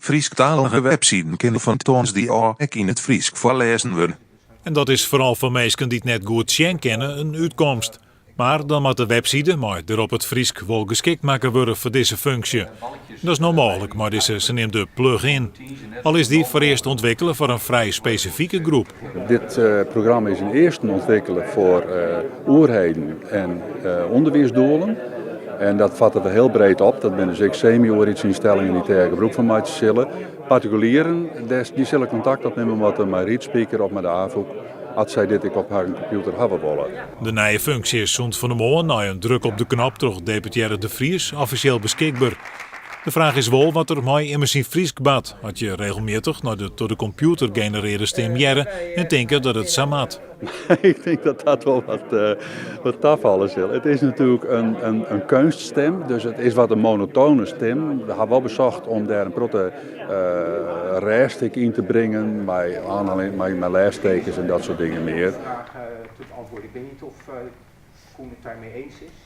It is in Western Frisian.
Frysktalige websiden kinne fan tongersdei ôf ek yn it Frysk foarlêzen wurde. En dat is foaral foar minsken dy't net goed sjen kinne in útkomst. Mar dan moat de webside mei dêrop it Frysk wol geskikt makke wurde foar dizze funksje. Dat is no mooglik mei dizze saneamde plug-in. Al is dy foarearst ûntwikkele foar in frij spesifike groep. Dit programma is ynearsten ûntwikkele foar oerheden en ûnderwiisdoelen. En dat fatte we hiel breed op. Dat binne dus ek semy-oerheidsynstellingen dy't dêr gebrûk fan meitsje sille. Partikulieren dy sille kontakt opnimme moatte mei ReadSpeaker of mei de Afûk as sy dit ek op harren kompjûter hawwe wolle. De nije funksje is sûnt fan 'e moarn nei in druk op de knop troch deputearre De Vries offisjeel beskikber. De fraach is wol wat der mei immen syn Frysk bart as je regelmjittich nei de troch de kompjûter generearde stim hearre en tinke dat it sa moat. Ik tink dat dat wol wat tafalle sil. It is natuerlik in keunststim, dus it is wat in monotone stim. We hawwe wol besocht om dêr in protte rêst ek yn te bringen, mei oanhaling, mei lêstekens en dat soart dingen mear. Ik weet niet of Koen het daarmee eens is.